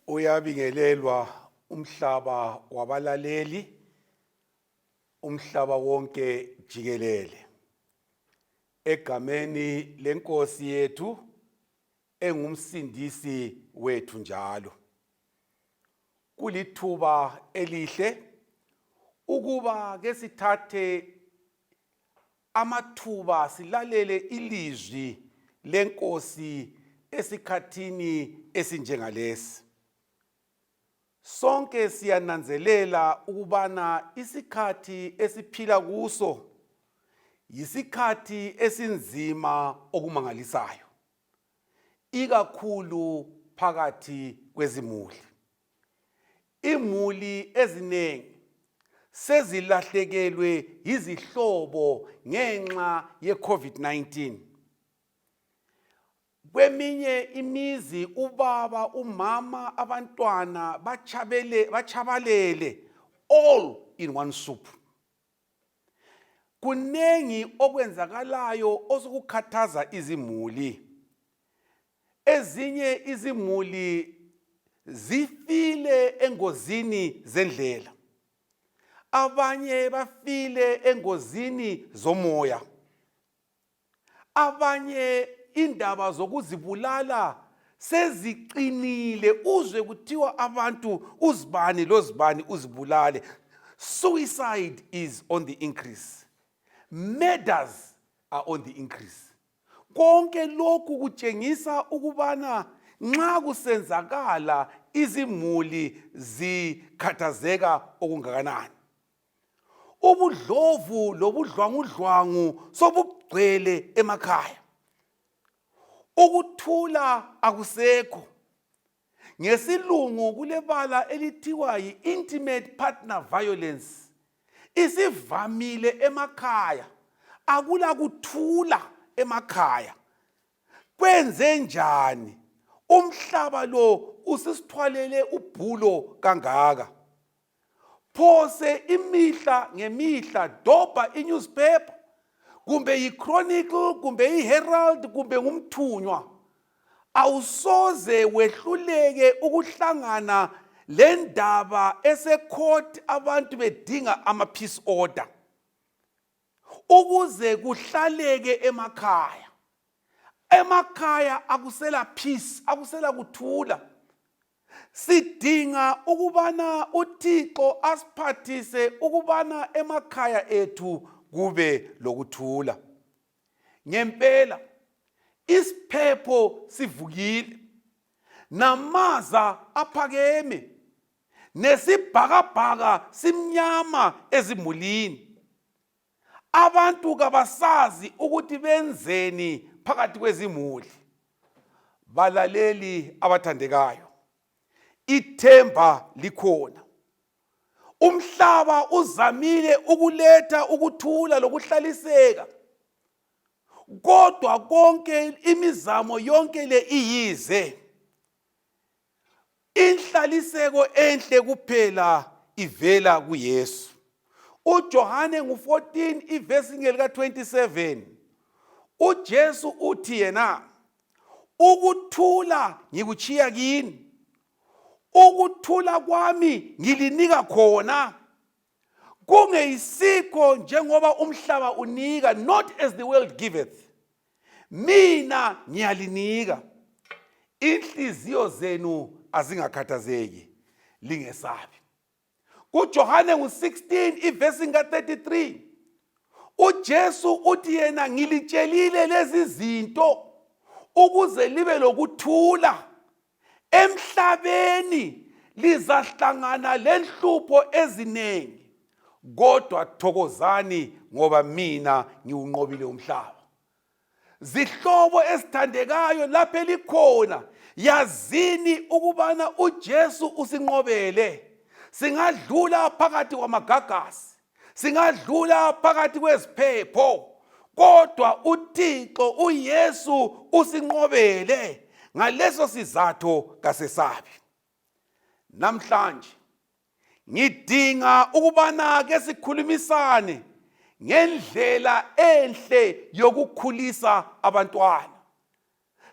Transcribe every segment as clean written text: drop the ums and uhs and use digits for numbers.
Uyabingelelwa umhlaba wabalaleli, umhlaba wonke jikelele. Egameni lenkosi yethu engumsindisi wethu njalo. Kulithuba elihle ukuba ke sithathe amathuba silalele ilizwi lenkosi esikhathini esinjengalesi. Sonke siyananzelela ukubana isikhathi esiphila kuso yisikhathi esinzima okumangalisayo, ikakhulu phakathi kwezimuli. Imuli ezinengi sezilahlekelwe yizihlobo ngenxa ye-COVID-19. Kweminye imizi ubaba, umama, abantwana batshabele batshabalele all in one soup. Kunengi okwenzakalayo osokukhathaza izimuli. Ezinye izimuli zifile engozini zendlela. Abanye bafile engozini zomoya. Abanye indaba zokuzibulala seziqinile uzwe kuthiwa abantu uzibani lozibani uzibulale. Suicide is on the increase. Murders are on the increase. Konke lokhu kutshengisa ukubana nxa kusenzakala izimuli zikhathazeka okungakanani. Ubudlovu lobudlwangudlwangu sobugcwele emakhaya. Ukuthula akusekho. Ngesilungu kulebala elithiwa yi-intimate partner violence. Isivamile emakhaya. Akula kuthula emakhaya. Kwenze njani? Umhlaba lo usisithwalele ubhulo kangaka. Phose imihla ngemihla dobha i-newspaper kumbe yi-Chronicle kumbe i-Herald kumbe ngumthunywa awusoze wehluleke ukuhlangana lendaba esecourt abantu bedinga ama-peace order ukuze kuhlaleke emakhaya. Emakhaya akusela peace, akusela kuthula. Sidinga ukubana uThixo asiphathise ukubana emakhaya ethu kube lokuthula. Ngempela isiphepho sivukile namaza aphakeme nesibhakabhaka simnyama ezimulini. Abantu kabasazi ukuthi benzeni phakathi kwezimuli. Balaleli abathandekayo, ithemba likhona. Umhlaba uzamile ukuletha ukuthula lokuhlaliseka, kodwa konke imizamo yonke le iyize. Inhlaliseko enhle kuphela ivela kuYesu. UJohane ngu-14 ivesi ngelika-27 uJesu uthi yena ukuthula ngikutshiya kini, ukuthula kwami ngilinika khona, kungeyisikho njengoba umhlaba unika, not as the world giveth. Mina ngiyalinika, inhliziyo zenu azingakhathazeki, lingesabi. KuJohane ngu-16 ivesi ka-33 uJesu uthi yena ngilitshelile lezi zinto ukuze libe lokuthula emhlabeni lizahlangana lenhlupho eziningi kodwa thokozani ngoba mina ngiwunqobile umhlaba. Zihlobo ezithandekayo lapho elikhona yazini ukubana uJesu usinqobele. Singadlula phakathi kwamagagasi, singadlula phakathi kweziphepho, kodwa uThixo uYesu usinqobele. Ngaleso sizatho kasesabi. Namhlanje ngidinga ukubana ke sikhulumisane ngendlela enhle yokukhulisa abantwana.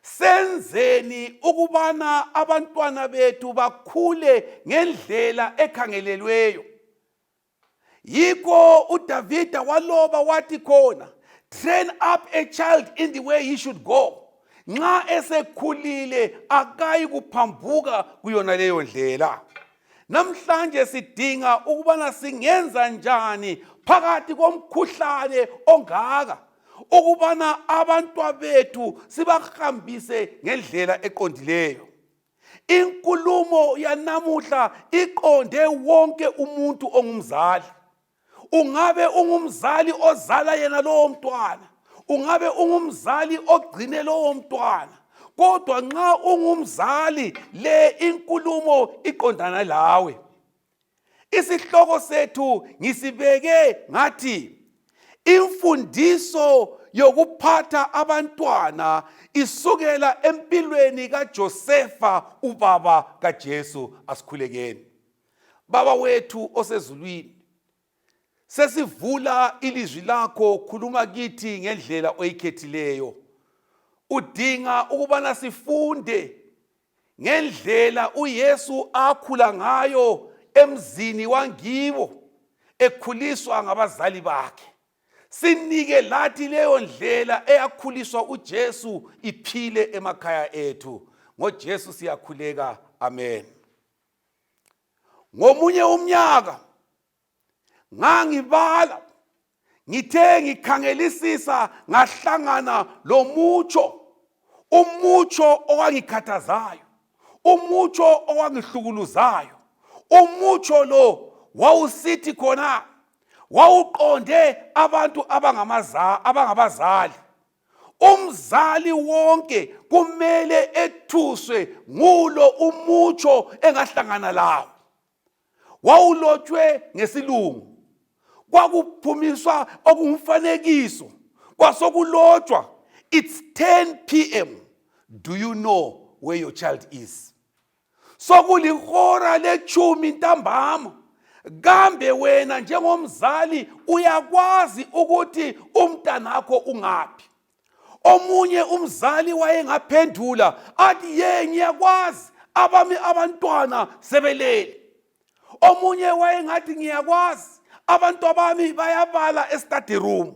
Senzeni ukubana abantwana bethu bakhule ngendlela ekhangelelweyo? Yikho uDavida waloba wathi khona, train up a child in the way he should go. Nxa esekhulile akayi kuphambuka kuyona leyo ndlela. Namhlanje sidinga ukubana singenza njani phakathi komkhuhlane ongaka ukubana abantwabethu sibahambise ngendlela eqondileyo. Inkulumo yanamuhla iqonde wonke umuntu ongumzali. Ungabe ungumzali ozala yena lowo mntwana, ungabe ungumzali ogcine lowo mntwana, kodwa nxa ungumzali le inkulumo iqondana lawe. Isihloko sethu ngisibeke ngathi imfundiso yokuphatha abantwana isukela empilweni kaJosefa ubaba kaJesu. Asikhulekeni. Baba wethu osezulwini, sesivula ilizwi lakho, khuluma kithi ngendlela oyikhethileyo. Udinga ukubana sifunde ngendlela uYesu akhula ngayo emzini wangibo ekhuliswa ngabazali bakhe. Sinike lathi leyo ndlela eyakhuliswa uJesu iphile emakhaya ethu. NgoJesu siyakhuleka, amen. Ngomunye umnyaka ngangibala, ngithe ngikhangelisisa ngahlangana lomutsho, umutsho owangikhathazayo, umutsho owangihlukuluzayo. Umutsho lo wawusithi khona, wawuqonde abantu abangabazali. Umzali wonke kumele ethuswe ngulo umutsho engahlangana lawo. Wawulotshwe ngesilungu, kwakuphumiswa okungumfanekiso, kwasokulotshwa it's 10 p.m. do you know where your child is? Sokulihora lechumi ntambama, kambe wena njengomzali uyakwazi ukuthi umntanakho ungaphi? Omunye umzali wayengaphendula athi, ye ngiyakwazi, abami abantwana sebelele. Omunye wayengathi, ngiyakwazi, abantu abami bayabala e-study room.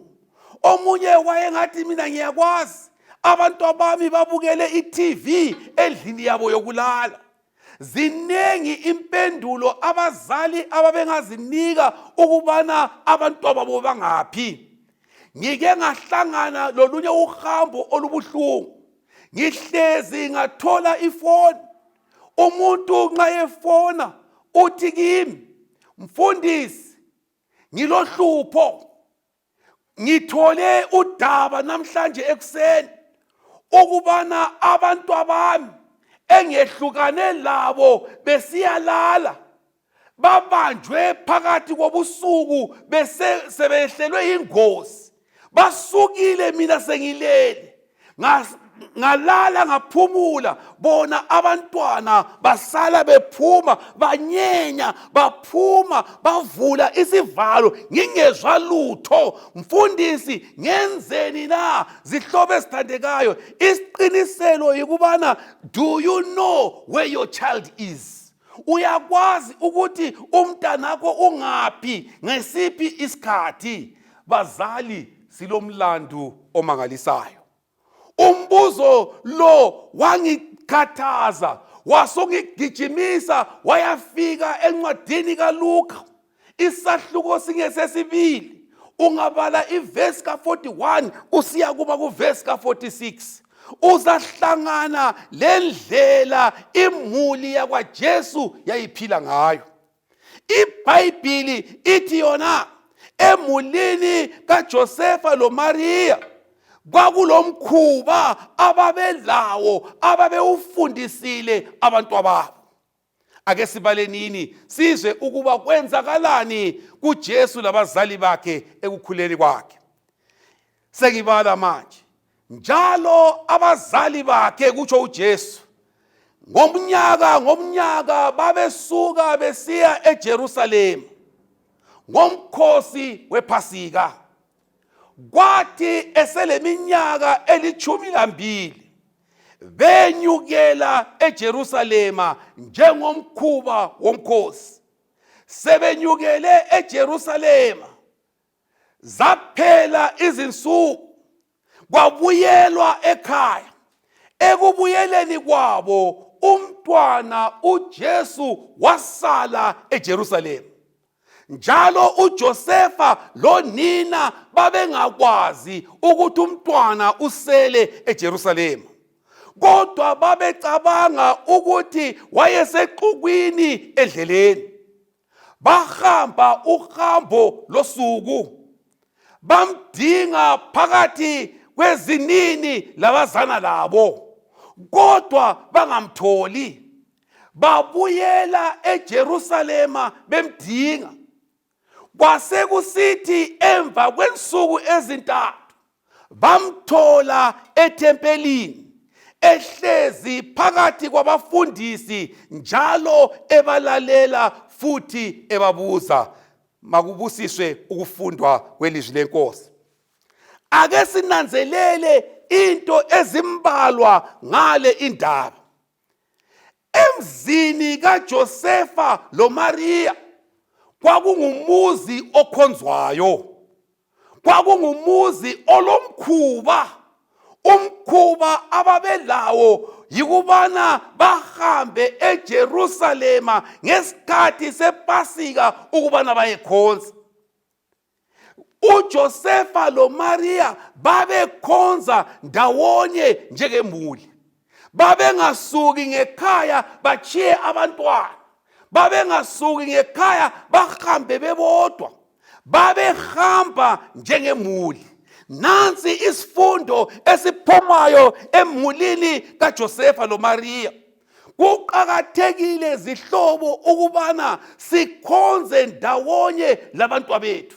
Omunye wayengathi, mina ngiyakwazi, abantu abami babukele i-TV endlini yabo yokulala. Ziningi impendulo abazali ababengazinika ukubana abantwababo bangaphi. Ngike ngahlangana lolunye uhambo olubuhlungu, ngihlezi ngathola ifoni. Umuntu nxa efona uthi kimi, mfundisi, ngilohlupho, ngithole udaba namhlanje ekuseni ukubana abantu abami engehlukane labo besiyalala babanjwe phakathi kobusuku bese sebehlelwe yingozi, basukile, mina sengilele, ngalala ngaphumula, bona abantwana basala bephuma, banyenya baphuma, bavula isivalo ngingezwa lutho. Mfundisi, ngenzeni na? Zihlobo ezithandekayo, isiqiniselo yikubana do you know where your child is? Uyakwazi ukuthi umntanakho ungaphi ngesiphi isikhathi? Bazali, silomlandu omangalisayo. Umbuzo lo wangikhathaza, wasungigijimisa wayafika encwadini kaLuka, isahluko singesesibili. Ungabala ivesi ka-41 usiya kuba kuvesi ka-46, uzahlangana lendlela imuli yakwaJesu yayiphila ngayo. IBhayibhili ithi yona emulini kaJosefa loMariya kwakulomkhuba ababelawo, ababewufundisile abantwababo. Ake sibalenini sizwe ukuba kwenzakalani kuJesu labazali bakhe ekukhuleni kwakhe. Sengibala manje. Njalo abazali bakhe, kutsho uJesu, ngomnyaka ngomnyaka babesuka besiya eJerusalema ngomkhosi wePhasika. Kwathi eseleminyaka elitshumi lambili Benyukela eJerusalema njengomkhuba womkhosi. Sebenyukele eJerusalema, zaphela izinsuku, kwabuyelwa ekhaya. Ekubuyeleni kwabo, umntwana uJesu wasala eJerusalema. Njalo uJosefa lonina babengakwazi ukuthi umntwana usele eJerusalema, kodwa babecabanga ukuthi wayesexukwini endleleni. Bahamba uhambo losuku, bamdinga phakathi kwezinini labazana labo, kodwa bangamtholi. Babuyela eJerusalema bemdinga. Kwasekusithi emva kwensuku ezintathu bamthola ethempelini, ehlezi phakathi kwabafundisi njalo ebalalela futhi ebabuza. Makubusiswe ukufundwa kwelizwi leNkosi. Ake sinanzelele into ezimbalwa ngale indaba. Emzini kaJosefa loMariya kwakungumuzi okhonzwayo, kwakungumuzi olomkhuba. Umkhuba ababelawo yikubana bahambe eJerusalema ngesikhathi sePasika ukubana bayekhonza. UJosefa loMariya babekhonza ndawonye njengemuli. Babengasuki ngekhaya batshiye abantwana, babengasuki ngekhaya bahambe bebodwa, babehamba njengemuli. Nansi isifundo esiphumayo emulini kaJosefa loMariya. Kuqakathekile, zihlobo, ukubana sikhonze ndawonye labantwabethu.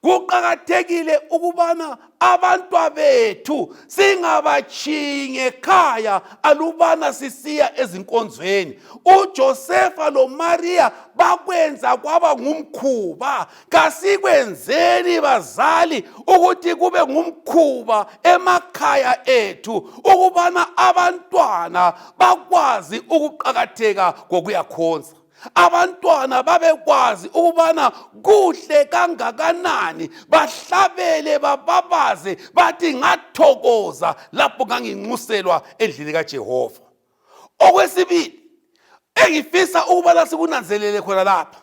Kuqakathekile ukubana abantwabethu singabatshiyi ngekhaya alubana sisiya ezinkonzweni. UJosefa loMariya bakwenza kwaba ngumkhuba. Kasikwenzeni, bazali, ukuthi kube ngumkhuba emakhaya ethu ukubana abantwana bakwazi ukuqakatheka kokuyakhonza, abantwana babekwazi ukubana kuhle kangakanani, bahlabele, bababaze, bathi, "Ngathokoza lapho nganginxuselwa endlini kaJehova." Okwesibili engifisa ukubana sikunanzelele khona lapha,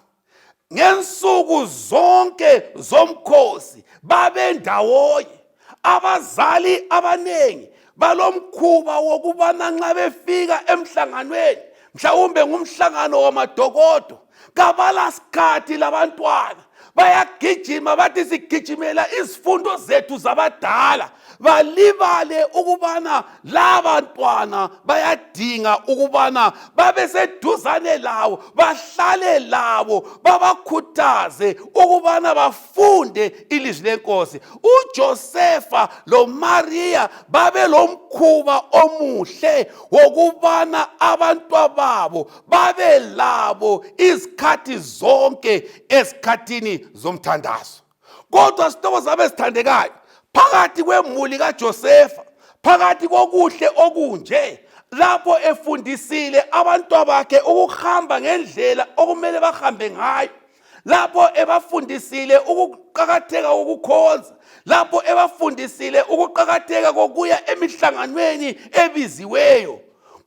ngensuku zonke zomkhosi babendawonye. Abazali abanengi balomkhuba wokubana nxa befika emhlanganweni, mhlawumbe ngumhlangano wamadokodo, kabala sikhathi labantwana, bayagijima, bathi, "Sigijimela izifundo zethu zabadala," balibale ukubana labantwana bayadinga ukubana babe seduzane lawo, bahlale labo, babakhuthaze ukubana bafunde ilizwi leNkosi. UJosefa loMariya babelomkhuba omuhle wokubana abantwababo babe labo izikhathi zonke ezikhathini zomthandazo. Kodwa, sihlobo zami ezithandekayo, phakathi kwemuli kaJosefa, phakathi kokuhle okunje, lapho efundisile abantwabakhe ukuhamba ngendlela okumele bahambe ngayo, lapho ebafundisile ukuqakatheka kokukhonza, lapho ebafundisile ukuqakatheka kokuya emihlanganweni ebiziweyo,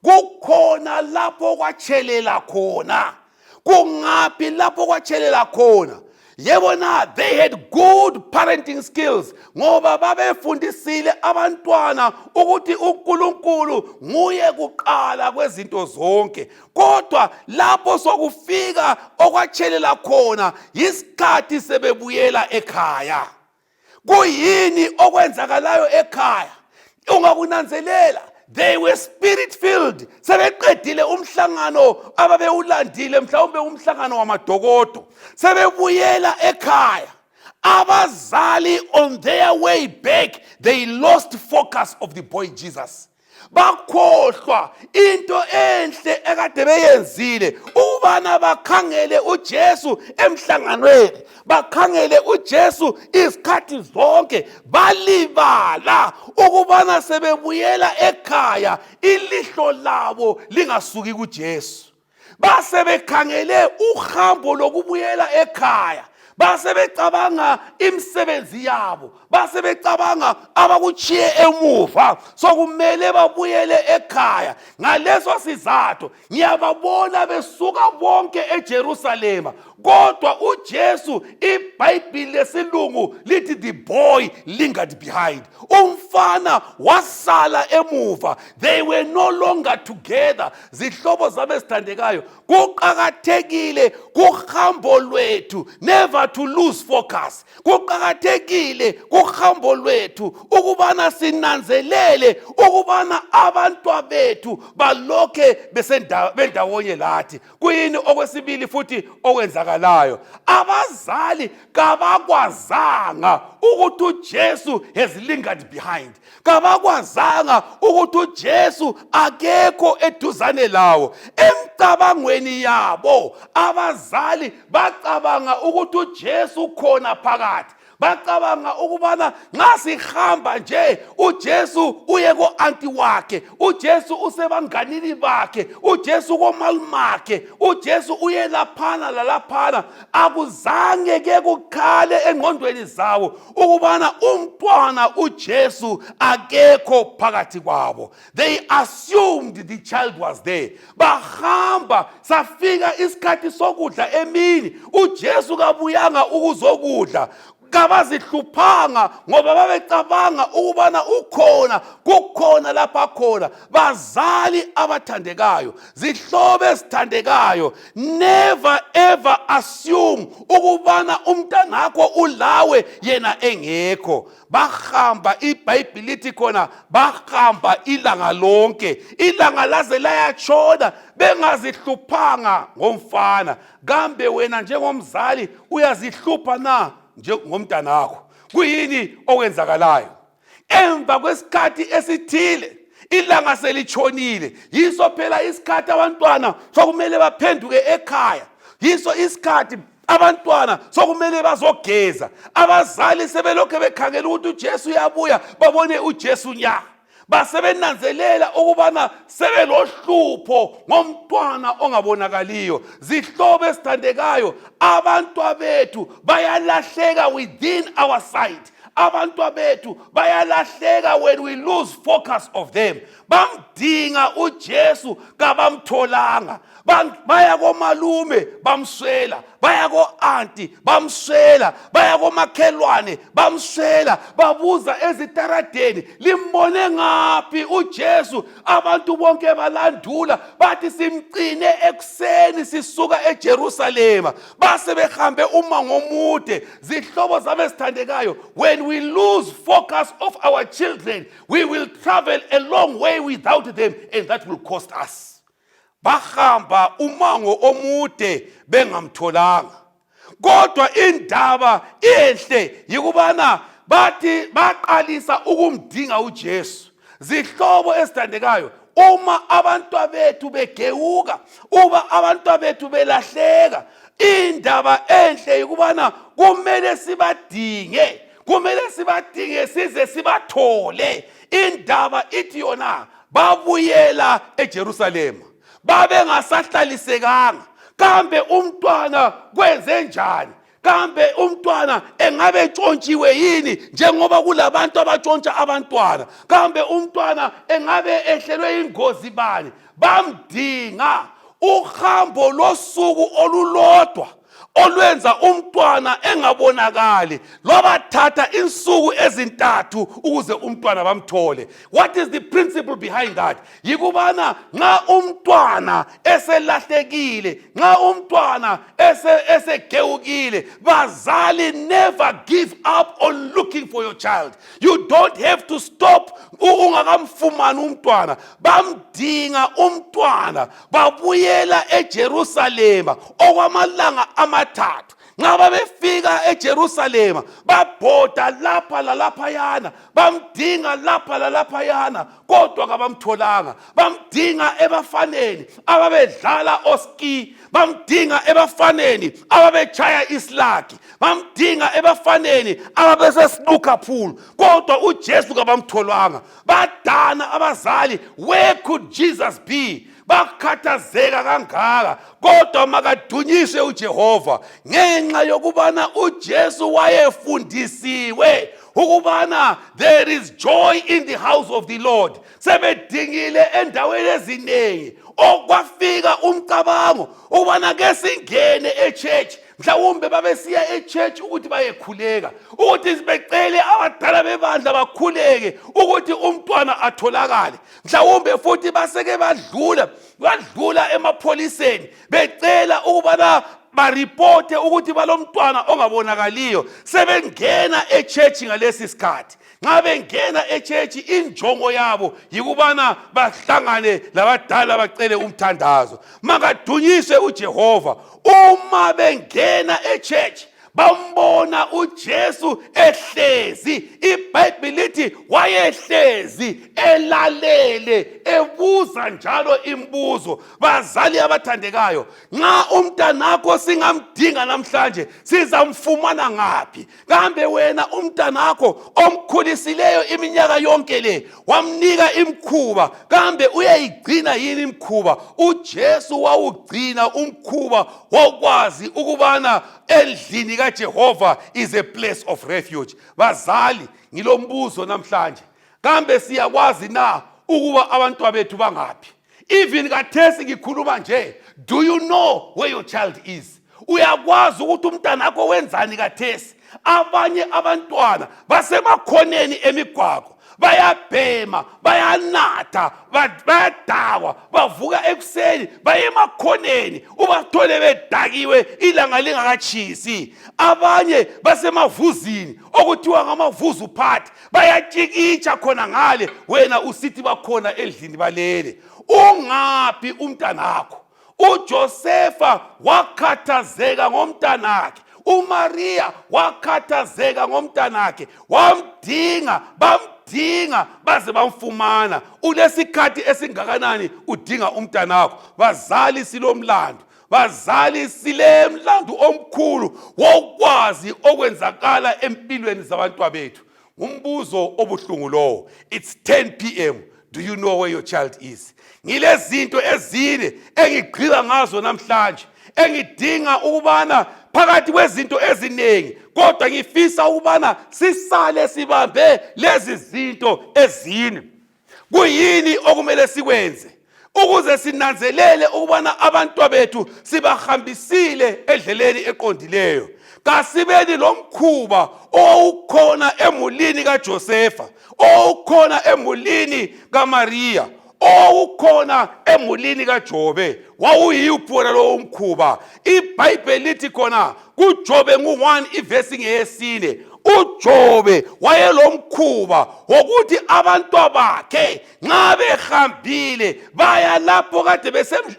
kukhona lapho kwatshelela khona. Kungaphi lapho kwatshelela khona? Yebo na, they had good parenting skills, ngoba babefundisile abantwana ukuthi uNkulunkulu nguye kuqala kwezinto zonke. Kodwa lapho sokufika okwatshelela khona yisikhathi sebebuyela ekhaya. Kuyini okwenzakalayo ekhaya? Ungakunanzelela, they were spirit filled. Sebeqedile umhlangano ababewulandile, mhlawumbe umhlangano wamadokodo, sebebuyela ekhaya, abazali on their way back they lost focus of the boy Jesus. Bakhohlwa into enhle ekade beyenzile, ukubana bakhangele uJesu emhlanganweni, bakhangele uJesu izikhathi zonke. Balibala ukubana sebebuyela ekhaya ilihlo labo lingasuki kuJesu. Basebekhangele uhambo lokubuyela ekhaya, basebecabanga imisebenzi yabo, basebecabanga abakuchiye emuva, sokumele babuyele ekhaya. Ngaleso sizathu ngiyababona besuka bonke eJerusalema, kodwa uJesu, iBhayibhili lesilungu lithi, "The boy lingered behind." Umfana wasala emuva. They were no longer together. Zihlobo zami ezithandekayo, kuqakathekile kuhambo lwethu never to lose focus. Kuqakathekile kuhambo lwethu ukubana sinanzelele ukubana abantwa bethu balokhe bendawonye lathi. Kuyini okwesibili futhi okwenzakalayo? Abazali kabakwazanga ukuthi uJesu has lingered behind. Kabakwazanga ukuthi uJesu akekho eduzane lawo. Emcabangweni yabo abazali bacabanga ukuthi uJesu ukhona phakathi. Bacabanga ukubana nxa sihamba nje, uJesu uye ko-anti wakhe, uJesu usebanganini bakhe, uJesu komalumakhe, uJesu uye laphana lalaphana. Akuzange ke kukhale engqondweni zawo ukubana umntwana uJesu akekho phakathi kwabo. They assumed the child was there. Bahamba, safika isikhathi sokudla emini, uJesu kabuyanga ukuzokudla. Kabazihluphanga ngoba babecabanga ukubana ukhona, kukhona lapha khona. Bazali abathandekayo, zihlobo ezithandekayo, never ever assume ukubana umntanakho ulawe yena engekho. Bahamba, iBhayibhili lithi khona bahamba ilanga lonke, ilanga laze layatshona bengazihluphanga ngomfana. Kambe wena njengomzali uyazihlupha na njengomntanakho? Kuyini okwenzakalayo emva kwesikhathi esithile? Ilanga selitshonile, yiso phela isikhathi abantwana sokumele baphenduke ekhaya, yiso isikhathi abantwana sokumele bazogeza. Abazali sebelokhu bekhangela ukuthi uJesu uyabuya, babone uJesu nya. Basebenanzelela ukubana sebelohlupho ngomntwana ongabonakaliyo. Zihlobo ezithandekayo, abantwa bethu bayalahleka within our sight. Abantwa bethu bayalahleka when we lose focus of them. Bamdinga uJesu, kabamtholanga. Baya komalume, bamswela. Baya ko-anti, bamswela. Baya komakhelwane, bamswela. Babuza ezitaradeni, "Limbone ngaphi uJesu?" Abantu bonke balandula, bathi, "Simcine ekuseni sisuka eJerusalema." Base behambe umango omude. Zihlobo zami ezithandekayo, when we lose focus of our children, we will travel a long way without them, and that will cost us. Bahamba umango omude bengamtholanga, kodwa indaba enhle yikubana bathi baqalisa ukumdinga uJesu. Zihlobo ezithandekayo, uma abantwa bethu begewuka, uba abantwa bethu belahleka, indaba enhle yikubana kumele sibadinge, kumele sibadinge size sibathole. Indaba ithi yona babuyela eJerusalema babengasahlalisekanga. Kambe umntwana kwenze njani? Kambe umntwana engabe etshontshiwe yini, njengoba kulabantu abatshontsha abantwana? Kambe umntwana engabe ehlelwe ingozi bani? Bamdinga uhambo losuku olulodwa olwenza umntwana engabonakali lwabathatha insuku ezintathu ukuze umntwana bamthole. What is the principle behind that? Yikubana nxa umntwana eselahlekile, nxa umntwana esegewukile, bazali, never give up on looking for your child. You don't have to stop ungakamfumani umntwana. Bamdinga umntwana, babuyela eJerusalema okwamalanga 3. Nxa babefika eJerusalema, babhoda lapha lalaphayana, bamdinga lapha lalaphayana, kodwa kabamtholanga. Bamdinga ebafaneni ababedlala oski, bamdinga ebafaneni ababetshaya islagi, bamdinga ebafaneni ababesesnooker pool, kodwa uJesu kabamtholanga. Badana abazali, where could Jesus be? Bakhathazeka kangaka, kodwa makadunyiswe uJehova ngenxa yokubana uJesu wayefundisiwe ukubana there is joy in the house of the Lord. Sebedingile endaweni eziningi, okwafika umcabango ukubana ke singene echurch. Mhlawumbe babesiya echurch ukuthi bayekhuleka, ukuthi becele abadala bebandla bakhuleke ukuthi umntwana atholakale. Mhlawumbe futhi baseke badlula emapholiseni becela ukubana baripote ukuthi balomntwana ongabonakaliyo. Sebengena echurch ngalesi sikhathi. Nxa bengena echurch, injongo yabo yikubana bahlangane labadala bacele umthandazo. Makadunyiswe uJehova. Uma bengena echurch, bambona uJesu ehlezi. IBhayibheli lithi wayehlezi elalele, ebuza njalo imibuzo. Bazali abathandekayo, nxa umntanakho singamdinga namhlanje, sizamfumana ngaphi? Kambe wena umntanakho omkhulisileyo iminyaka yonke le, wamnika imkhuba, kambe uyayigcina yini imkhuba? UJesu wawugcina umkhuba wokwazi ukubana endlini kaJehova is a place of refuge. Bazali, ngilombuzo namhlanje: kambe siyakwazi na ukuba abantwa bethu bangaphi? Even kathesi ngikhuluma nje, do you know where your child is? Uyakwazi ukuthi umntanakho wenzani kathesi? Abanye abantwana basemakhoneni emigwaqo, bayabhema, bayanatha, bayadakwa. Bavuka ekuseni baye emakhoneni, ubathole bedakiwe ilanga lingakatshisi. Abanye basemavuzini okuthiwa ngamavuzu party, bayatshikitsha khona ngale. Wena usithi bakhona endlini balele. Ungaphi umntanakho? UJosefa wakhathazeka ngomntanakhe, uMaria wakhathazeka ngomntanakhe, wamdinga, bamdinga baze bamfumana. Ulesikhathi esingakanani udinga umntanakho? Bazali, silomlando. Bazali, silemlando omkhulu wokwazi okwenzakala empilweni zabantwabethu. Ngumbuzo obuhlungu lowo. It's 10 p.m., do you know where your child is? Ngilezinto ezine engigqila ngazo namhlanje, engidinga ukubana phakathi kwezinto eziningi, kodwa ngifisa ukubana sisale sibambe lezi zinto ezine. Kuyini okumele sikwenze ukuze sinanzelele ukubana abantwa bethu sibahambisile endleleni eqondileyo? Kasibeni lo mkhuba owawukhona emulini kaJosefa, owawukhona emulini kaMariya, owawukhona emulini kaJobe. Wawuyiwuphi wona lowo mkhuba? IBhayibheli lithi khona kuJobe ngu-1 ivesi ngeyesine, uJobe wayelomkhuba wokuthi abantwa bakhe nxa behambile baya lapho kade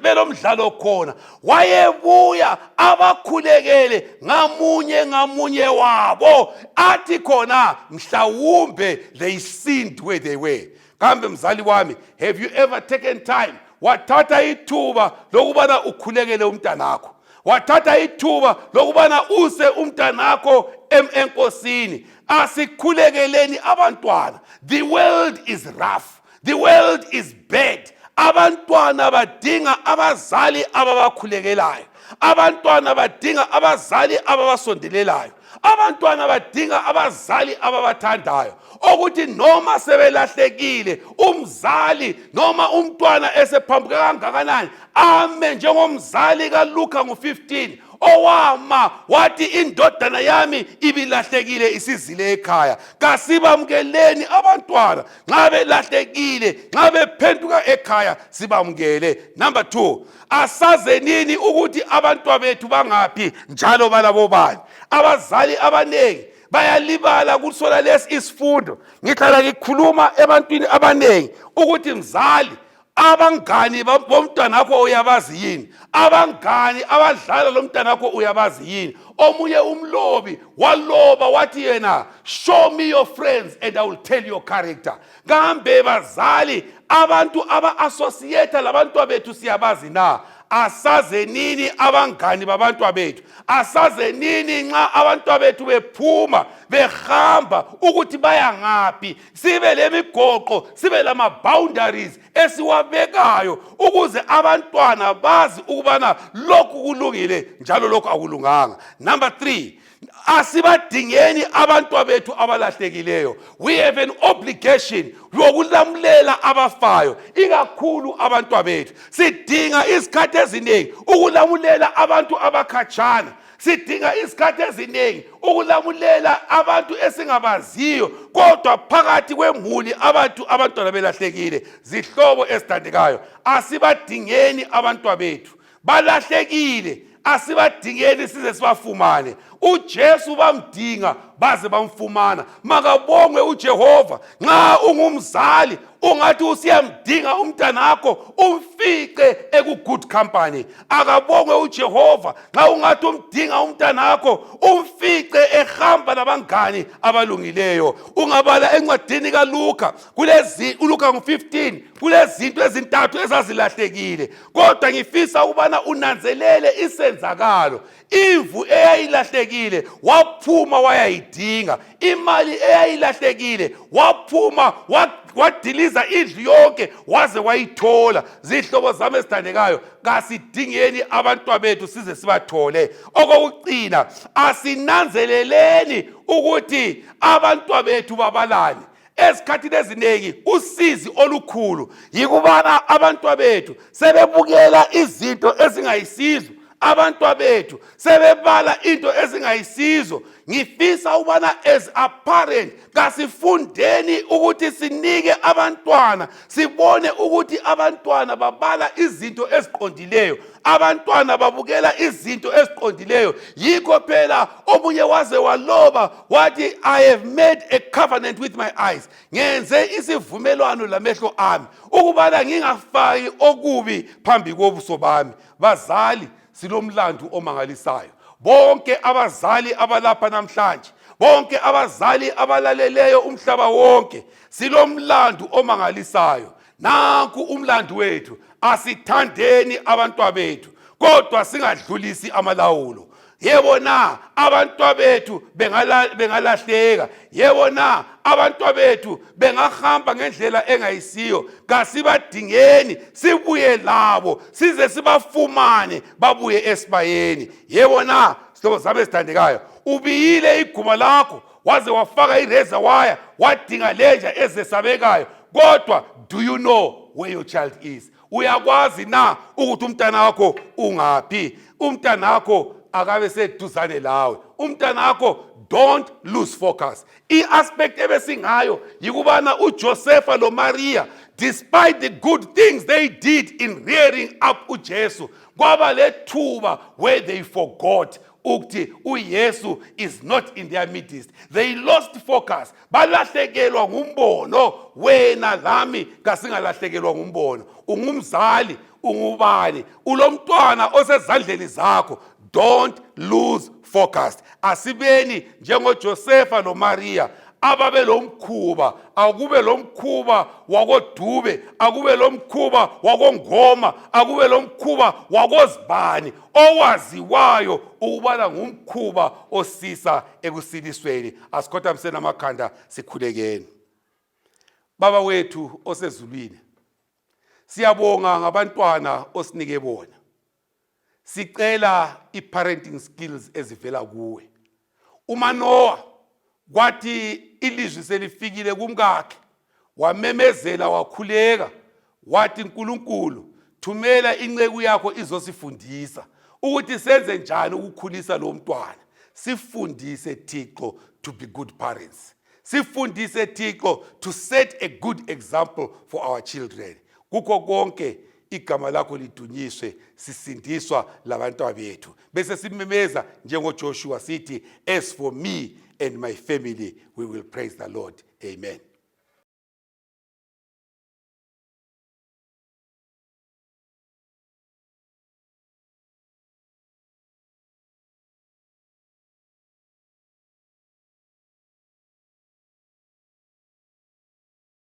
belomdlalo khona, wayebuya abakhulekele ngamunye ngamunye wabo, athi khona mhlawumbe they sinned where they were. Kambe mzali wami, have you ever taken time, wathatha ithuba lokubana ukhulekele umntanakho, wathatha ithuba lokubana use umntanakho enkosini? Asikhulekeleni abantwana. The world is rough, the world is bad. Abantwana badinga abazali ababakhulekelayo, abantwana badinga abazali ababasondelelayo, abantwana badinga abazali ababathandayo, okuthi noma sebelahlekile umzali noma umntwana esephambuke kangakanani, ame njengomzali kaLuka ngo-15 owama wathi, "Indodana yami ibilahlekile, isizile ekhaya." Kasibamukeleni abantwana nxa belahlekile, nxa bephenduka ekhaya sibamukele. Number 2, asaze nini ukuthi abantwa bethu bangaphi njalo balabo bani? Abazali abaningi bayalibala kusola lesi isifundo. Ngihlala ngikhuluma ebantwini abaningi ukuthi mzali, Abangani bomntwanakho uyabazi yini? Abangani abadlala lo mntanakho uyabazi yini? Omunye umlobi waloba wathi yena, "Show me your friends and I will tell your character." Kambe bazali, abantu aba-associate labantwa bethu siyabazi na? Asaze nini abangani babantwa bethu? Asaze nini nxa abantwa bethu bephuma behamba ukuthi baya ngaphi? Sibe lemigoqo, sibe lama-boundaries esiwabekayo ukuze abantwana bazi ukubana lokhu kulungile njalo lokhu akulunganga. Number 3, asibadingeni abantwa bethu abalahlekileyo. We have an obligation yokulamulela abafayo, ikakhulu abantwa bethu. Sidinga izikhathi eziningi ukulamulela abantu abakhatshana, sidinga izikhathi eziningi ukulamulela abantu esingabaziyo, kodwa phakathi kwemuli abantu abantwana belahlekile. Zihlobo ezithandekayo, asibadingeni abantwa bethu balahlekile, asibadingeni size sibafumane. UJesu bamdinga baze bamfumana. Makabongwe uJehova. Nxa ungumzali ungathi usiyamdinga umntanakho, umfice eku-good company. Akabongwe uJehova. Nxa ungathi umdinga umntanakho, umfice ehamba nabangani abalungileyo. Ungabala encwadini kaLuka, kulezi uLuka ngu-15, kulezinto ezintathu ezazilahlekile, kodwa ngifisa ukubana unanzelele isenzakalo. Imvu eyayilahlekile waphuma wayayidinga, imali eyayilahlekile waphuma wadiliza indlu yonke waze wayithola. Zihlobo zami ezithandekayo, kasidingeni abantwa bethu size sibathole. Okokucina, asinanzeleleni ukuthi abantwa bethu babalani. Ezikhathini eziningi usizi olukhulu yikubana abantwa bethu sebebukela izinto ezingayisizo, abantwa bethu sebebala into ezingayisizo. Ngifisa ukubana as a parent kasifundeni ukuthi sinike abantwana, sibone ukuthi abantwana babala izinto eziqondileyo, abantwana babukela izinto eziqondileyo. Yikho phela omunye waze waloba wathi, "I have made a covenant with my eyes, ngenze isivumelwano lamehlo ami ukubana ngingafaki okubi phambi kobuso bami." Bazali, silomlandu omangalisayo. Bonke abazali abalapha namhlanje, bonke abazali abalaleleyo umhlaba wonke, silomlandu omangalisayo. Nanku umlandu wethu: asithandeni abantwa bethu, kodwa singadlulisi amalawulo. Yebo na, abantwa bethu bengalahleka, yebo na, abantwa bethu bengahamba ngendlela engayisiyo, kasibadingeni sibuye labo size sibafumane babuye esibayeni. Yebo na, sihlobo sami esithandekayo, ubiyile iguma lakho waze wafaka i-razor wire, wadinga lenja ezesabekayo, kodwa do you know where your child is? Uyakwazi na ukuthi umntana wakho ungaphi? Umntana wakho akabe seduzane lawe. Umntana wakho, don't lose focus. I-aspect ebesingayo yikubana uJosepha loMaria, despite the good things they did in rearing up uJesu, kwaba lethuba where they forgot ukuthi uYesu is not in their midst. They lost focus, balahlekelwa ngumbono. Wena lami kasingalahlekelwa ngumbono. Ungumzali, ungubani, ulomntwana osezandleni zakho, don't lose focus. Asibeni njengoJosepha noMaria ababe lo mkhuba. Akube lo mkhuba wakoDube, akube lo mkhuba wakoNgoma, akube lo mkhuba wakozibani owaziwayo ukubana ngumkhuba osisa ekusilisweni. Asikhothamiseni amakhanda, sikhulekeni. Baba wethu osezulwini, siyabonga ngabantwana osinike bona. Sicela i-parenting skills ezivela kuwe. UManoa kwathi ilizwi selifikile kumkakhe, wamemezela, wakhuleka, wathi, "Nkulunkulu, thumela inceku yakho izosifundisa ukuthi senze njani ukukhulisa lo mntwana." Sifundise, Thixo, to be good parents. Sifundise, Thixo, to set a good example for our children. Kukho konke, igama lakho lidunyiswe, sisindiswa labantwana bethu, bese simemeza njengoJoshua sithi, "As for me and my family, we will praise the Lord." Amen.